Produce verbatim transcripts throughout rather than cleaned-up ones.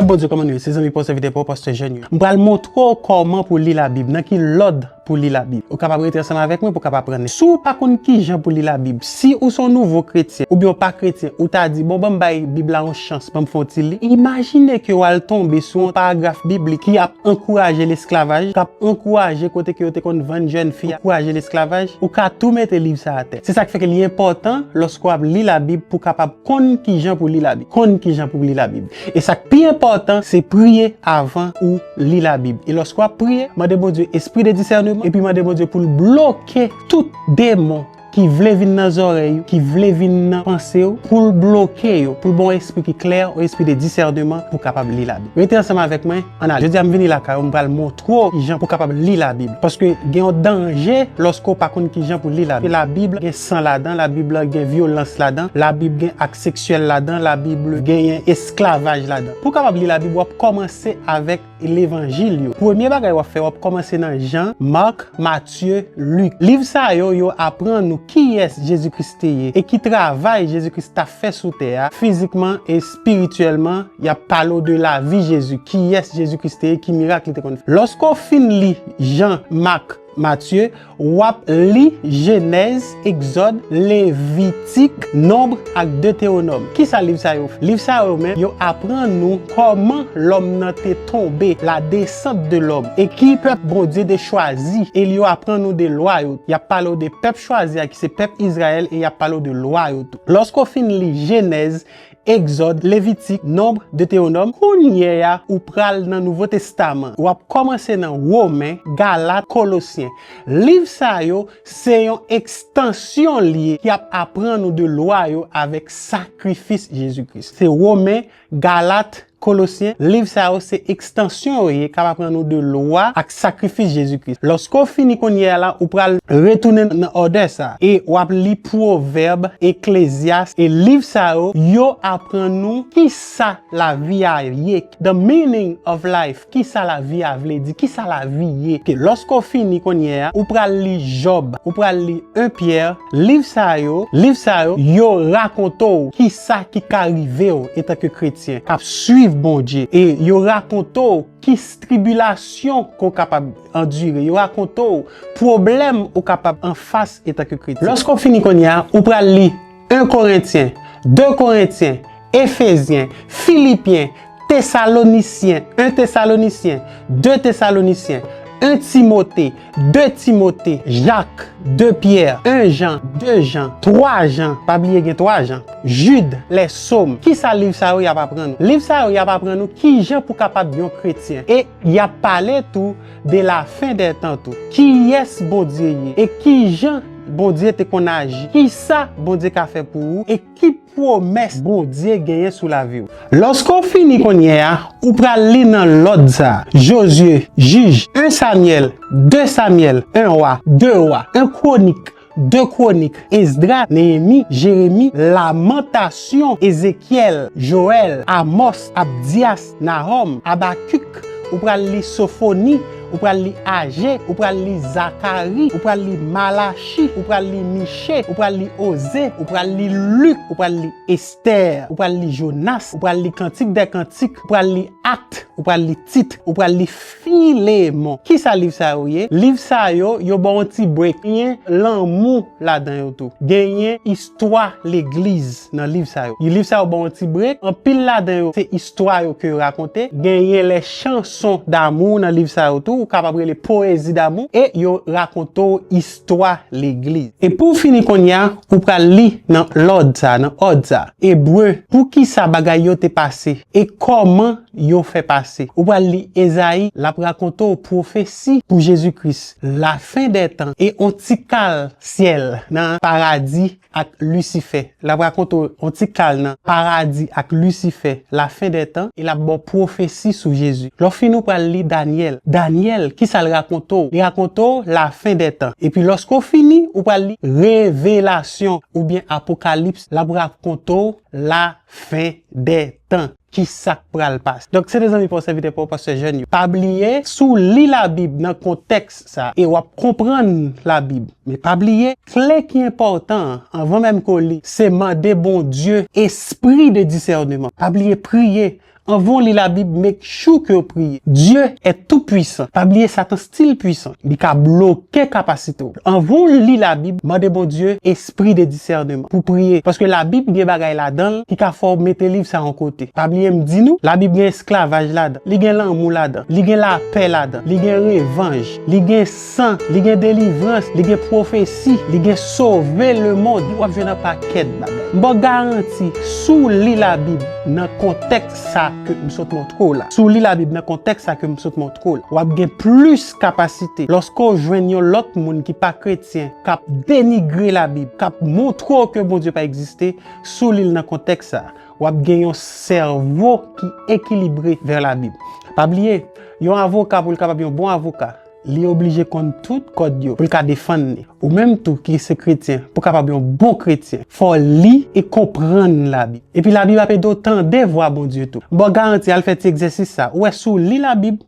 Bondye, kòman nou ye? Se zanmi pa w, sèvitè pa w, pastè Jean Yuri. M pral montre w kòman pou li Labib, nan ki lòd pou li Labib. Ou kapab rete ansanm avèk mwen pou w kapab aprann li. Si w pa konn kijan pou li Labib, si ou se yon nouvo kretyen, oubyen w pa kretyen, ou ta di, "Bon, ban m bay Bib la yon chans, ban m fè yon ti li." Imajine ke w al tonbe sou yon paragraf biblik ki ap ankouraje lesklavaj, k ap ankouraje kote ke yo te konn vann jèn fi, ankouraje lesklavaj, ou ka tou mete liv sa atè. Se sa k fè ke li enpòtan lòske w ap li Labib pou w kapab konn kijan pou li Labib. Konn kijan pou li Labib. E sa k pi enpòtan, se priye avan ou li Labib. E lòske w ap priye, mande Bondye espri de disèneman, epi mande Bondye pou l bloke tout demon ki vle vin nan zòrèy ou, ki vle vin nan panse ou, pou l bloke yo, pou l ba w espri ki klè, yon espri de disèneman pou w kapab li Labib. Rete ansanm avèk mwen, ann ale. Jodi a, m vini lakay ou, m pral montre w kijan pou w kapab li Labib. Paske gen yon danje lòske w pa konn kijan pou li Labib. Labib gen san ladan, Labib la gen vyolans ladan, Labib gen ak seksyèl ladan, Labib genyen esklavaj ladan. Pou w kapab li Labib, w ap kòmanse avèk levanjil yo. Premye bagay w ap fè, w ap kòmanse nan Jan, Mak, Matye, Lik. Liv sa yo, yo aprann nou kiyès Jezi Kris te ye e ki travay Jezi Kris t ap fè sou tè a, fizikman e espirityèlman. Y ap pale w de lavi Jezi, kiyès Jezi Kris te ye, ki mirak li te konn fè. Lòske w fin li Jan, Mak, Matye, w ap li Jenèz, Egzòd, Levitik, Nonb ak Detewonòm. Kisa liv sa yo fè? Liv sa yo menm, yo aprann nou kòman lòm nan te tonbe, la descente de l'homme, e ki pèp Bondye te chwazi, e yo aprann nou de lwa yo. Y ap pale w de pèp chwazi a, ki se pèp Izrayèl, e y ap pale w de lwa yo tou. Lòske w fin li Jenèz, Egzòd, Levitik, Nonb, Detewonòm, kounye a, ou pral nan Nouvo Testaman. W ap kòmanse nan Women, Galat, Kolosyen. Liv sa yo, se yon ekstansyon li ye ki ap aprann nou de lwa yo avèk sakrifis Jezi Kris. Se Women, Galat, Kolosyen, liv sa yo se ekstansyon yo ye k ap aprann nou de lwa ak sakrifis Jezi Kris. Lòske w fini kounye a la, ou pral retounen nan òdè sa a e w ap li Pwovèb, Eklezyas, e liv sa yo, yo aprann nou kisa lavi a ye, the meaning of life, kisa lavi a vle di, kisa lavi ye. Ke lòske w fini kounye a, ou pral li Jòb, ou pral li en Pyè, liv sa yo, liv sa yo, yo rakonte w kisa ki ka rive w etanke kretyen k ap suiv Bondye, e yo rakonte w ki tribilasyon ke w kapab andire, yo rakonte w pwoblèm ou kapab anfas etanke kretyen. Lòske w fini kounye a, ou pral li en Korentyen, de Korentyen, Efezyen, Filipyen, Tesalonisyen, en Tesalonisyen, de Tesalonisyen, en Timote, de Timote, Jak, de Pyè, en Jan, de Jan, twa Jan, pa bliye gen twa Jan, Jid, lè Sòm. Kisa liv sa yo y ap aprann nou? Liv sa yo y ap aprann nou kijan pou kapab yon kretyen. E y ap pale tou de la fen dè tan tou. Kiyès Bondye ye? E kijan Bondye te konn aji? Kisa Bondye ka fè pou ou? E ki pwomès Bondye genyen sou lavi w? Lòske w fini kounye a, ou pral li nan lòd sa a: Jozye, Jij, en Samyèl, de Samyèl, en Wa, de Wa, en Kwonik, de Kwonik, Esdra, Neyemi, Jeremi, Lamantasyon, Ezekyèl, Jowèl, Amòs, Abdyas, Nahòm, Abakik, ou pral li Sofoni, ou pral li Aje, ou pral li Zakari, ou pral li Malachi, ou pral li Miche, ou pral li Oze, ou pral li Lik, ou pral li Estè, ou pral li Jonas, ou pral li Kantik dè Kantik, ou pral li Akt, ou pral li Tit, ou pral li Filemon. Kisa liv sa yo ye? Liv sa yo, yo ba w yon ti break. Genyen lanmou ladan yo tou. Genyen istwa legliz nan liv sa yo. Liv sa yo ba w yon ti break. Anpil ladan yo, se istwa yo ke yo rakonte. Genyen les chansons d'amour nan liv sa yo tou. Ou kapab rele poésie d'amour. E yo rakonte w istwa legliz. E pou w fini kounye a, ou pral li nan lòd sa, nan òd sa. Ebre, poukisa bagay yo te pase? E kòman yo fè pase? Ou pral li Ezayi, l ap rakonte w pwofesi pou Jezi Kris. La fen dè tan e on ti kal syèl nan paradi ak Lisifè. L ap rakonte w on ti kal nan paradi ak Lisifè, la fen dè tan, e l ap ba w pwofesi sou Jezi. Lè w fini, ou pral li Danyèl. Danyèl, kisa l rakonte w? Li rakonte w la fen dè tan. Epi lòske w fini, ou pral li Revelasyon oubyen Apokalips. L ap rakonte w la fen dè tan. Ki sa k pral pase? Donk, se de zanmi pa w, sèvitè pa w, pastè jèn yo. Pa bliye, si w li Labib nan kontèks sa, e w ap konprann Labib. Men pa bliye, kle ki enpòtan an, anvan menm ke w li, se mande Bondye espri de disèneman. Pa bliye priye. Anvan w li Labib, make sure ke w priye. Dieu est tout puissant. Pa bliye, Satan still pwisan. Li ka bloke kapasite w. Anvan w li Labib, mande Bondye espri de disèneman pou priye. Paske Labib gen bagay ladan l ki ka fè w mete liv sa yon kote. Pa bliye m di nou, Labib gen esklavaj ladan. Li gen lanmou ladan. Li gen lapè ladan. Li gen revanj. Li gen san. Li gen delivrans. Li gen pwofesi. Li gen sove lemonn. W ap jwenn yon pakèt bagay. M ba w garanti, si w li Labib nan kontèks sa ke m sot montre w la. Si w li Labib nan kontèks sa ke m sot montre w la, w ap gen plis kapasite. Lòske w jwenn yon lòt moun ki pa kretyen, k ap denigre Labib, k ap montre w ke Bondye pa egziste, si w li l nan kontèks sa, w ap gen yon sèvo ki ekilibre vè Labib. Pa bliye, yon avoka, pou l kapab yon bon avoka, li oblije konn tout kòd yo pou l ka defann li. Ou menm tou ki se kretyen, pou w kapab yon bon kretyen, fò w li e konprann Labib. Epi Labib ap ede w tande vwa Bondye tou. M ba w garanti, al fè ti egzèsis sa. Ou wè, si w li Labib,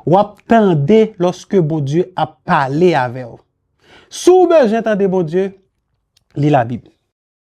w ap tande lòske Bondye ap pale avè w. Si w bezwen tande Bondye, li Labib.